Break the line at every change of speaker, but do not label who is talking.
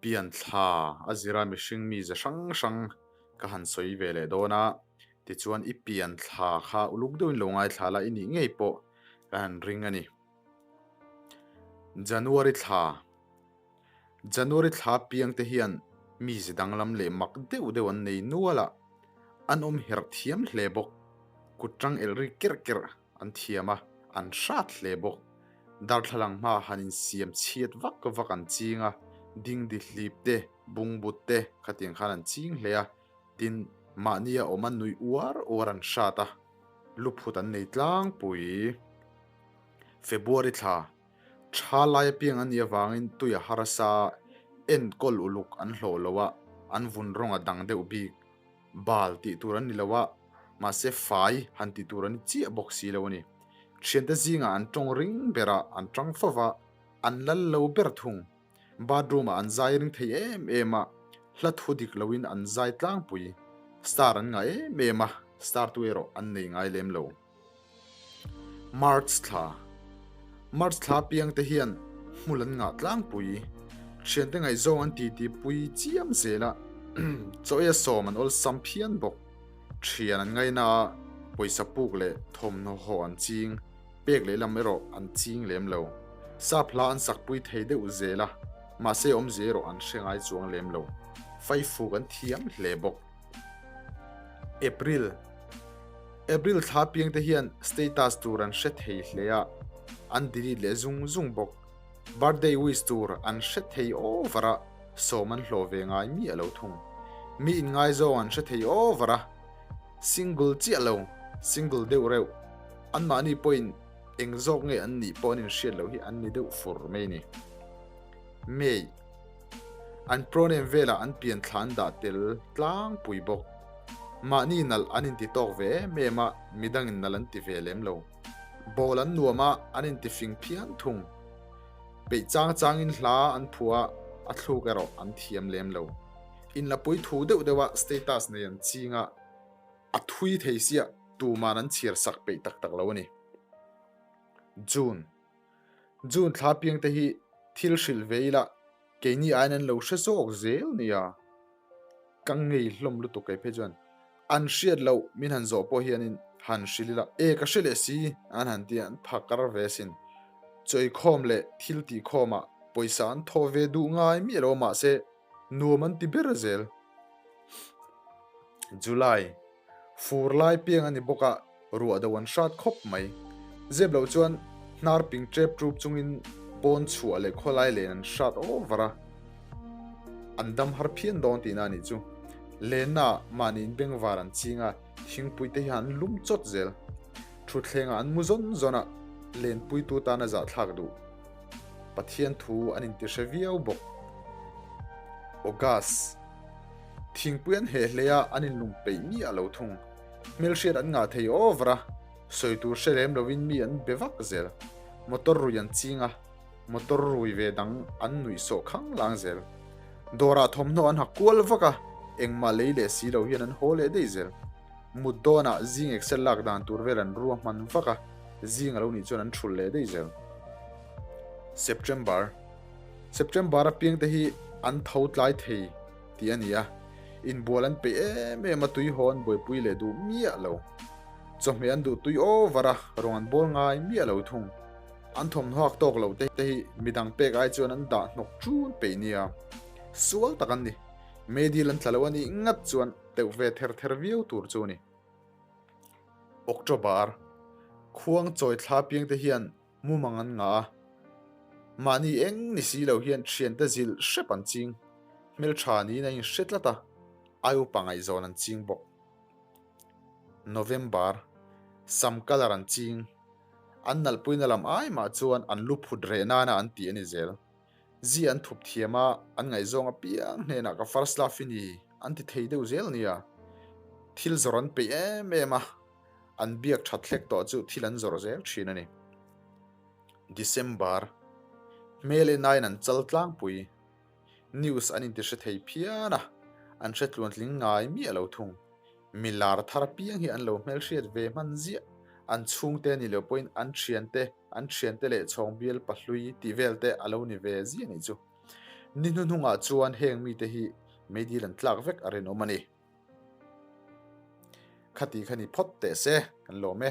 Pian thla a zira mihring mize hrang hrang ka han sawi ve leh dawn a, tichuan i pian thla kha uluk deuhin lo ngaithla la i nih ngei pawh ka han ring a ni. January thla January thla piang te hian mize danglam leh mak deuh deuh an nei nual a, an awm herh thiam hle bawk. Kut tang elh ri kerh kerh an thiam a, an hrat hle bawk. Darthlalang hmaah han insiam chhiat vak vak an ching a, dingdi hlip te, bungbut te khatiang khan an ching hle a, tin mahnia awm a nuih uar uar an hrat a, luphut an nei tlangpui. February thla tha lai apiang an nih avangin tui a harsa enkawl uluk an hlawh lo a, an vun rawng a dang deuh bik. Bal tih tur an ni lo a, mahse fai han tih tur an ni chiah bawk si lo a ni. Thiante zingah an tawng ring ber a, an tang fo va, an lal lo ber thung. Bathroom ah an zai ring thei em em a, hla thu dik loin an zai tlangpui. Star an ngah em em a, star tu erawh an nei ngai lem lo. March thla March thla piangte hian hmul an ngah tlangpui. Thiante ngaihzawng an titi pui chiam zel a, chaw ei a sawm an awlsam phian bawk. Thian an ngaina a, pawisa puk leh thawmhnaw haw an ching, pek leh lam erawh an ching lem lo. Sap hla an sakpui thei deuh zel a, mahse awmzia erawh an hre ngai chuang lem lo. Faifuk an thiam hle bawk. April April thla piangte hian status tur an hre thei hle a, an delete leh zung zung bawk. Birthday wish tur an hre thei over a, sawm an hlawh ve ngai miah lo thung. Mi inngaizawng an hre thei over a, single chiah lo, single deuh reuh. Anmahni pawhin eng zawk nge an nih pawh an inhriat loh hi an ni deuh fur mai a ni. May. An pronoun velah an pian thla an dah tel tlangpui bawk. Mahni nalh an inti tawk ve em em a, midangin nalh an ti ve lem lo. Ball an nuam a, an inti fing phian thung. Peih chang changin hla an phuah a, a thluk erawh an thiam lem lo. Inlapui thu deuh deuha status nei an ching a, a thui thei siah tuman an chhiar sak peih tak tak lo a ni. June. June thla piangte hi thil hrilh ve ila keini aiin an lo hre zawk zel nia. Ka ngei hlawm lutuk kei phei chuan an hriat loh min han zawh pawh hianin han hrilh ila e ka hre leh si an han ti a an pha kar ve asin. Chawikhawm leh thil tihkhawmah pawisa an thawh ve duh ngai miah lo mahse nuam an ti ber zel. July. Fur lai piang a ni bawk a, ruah do an hrat khawp mai. Zep loh chuan hnar ping tep tup chungin pawn chhuah leh khawlai len an hrat over a, an dam har phian dawn tihna a nih chu. Lenna ah mahni in bengvar an ching a, thingpui te hian an lum chawt zel. Thutthleng ah an mu zawn zawn a, lenpuitu tan a zahthlak duh. Pathian thu an intihre viau bawk. August. Thingpui an heh hle a, an inlum peih miah lo thung. Hmelhriat an ngah thei over a, sawi tur hre lem lovin mi an be vak zel. Motor rui an ching a, motor rui ve dang an nuih sawh khang lang zel. Dawrah thawmhnaw an ha kual vak a, engmah lei leh si lo hian an haw leh daih zel. Mut dawnah zing exer lak dan tur vel an ruahman vak a, zing a lo nih chuan an thulh leh daih zel. September. September apiang te hi an tho tlai thei tih a ni a, inbual an peih em em a tui haw an buaipui leh duh miah lo. Chawhmeh an duh tui over a, rawng an bawl ngai miah lo thung. An thawmhnaw hak tawk loh te hi midang pek ai chuan an dah hnawk ṭun peih nia. Sual tak an ni. Meidil an tla lo a nih ngat chuan teuh ve ther ther viau tur chu a ni. October, Khuang chawi thla piang te hian mumang an ngah a, mahni eng ni si lo hian thiante zilh hrep an ching. Hmeltha niin a inhre tlat a, ai upa ngaihzawn an ching bawk. November, Sam colour an ching. An nalhpuina lam ai mah chuan an lu phut reh nana an tih a ni zel. Zi an thup thiam a, an ngaihzawng apiang hnenah ka first love i ni an ti thei deuh zel nia. Thil zawrh an peih em em a, an biak that hlek tawh chu thil an zawrh zel thin a ni. December, Hmel enain an chal tlangpui. News an inti hre thei phian a, an hre tluantling ngai miah lo thung. Mi lar thar apiang hi an lo hmelhriat ve hman ziah. An chhungte a nih loh pawhin an thiante, an thiante leh chhawng bial pahlui tih vel te a lo ni ve ziah nih chu. Ni hnuhnungah chuan heng mite hi meidil an tlak vek a rinawm a ni. Khati kha ni phawt teh se, kan lawm e.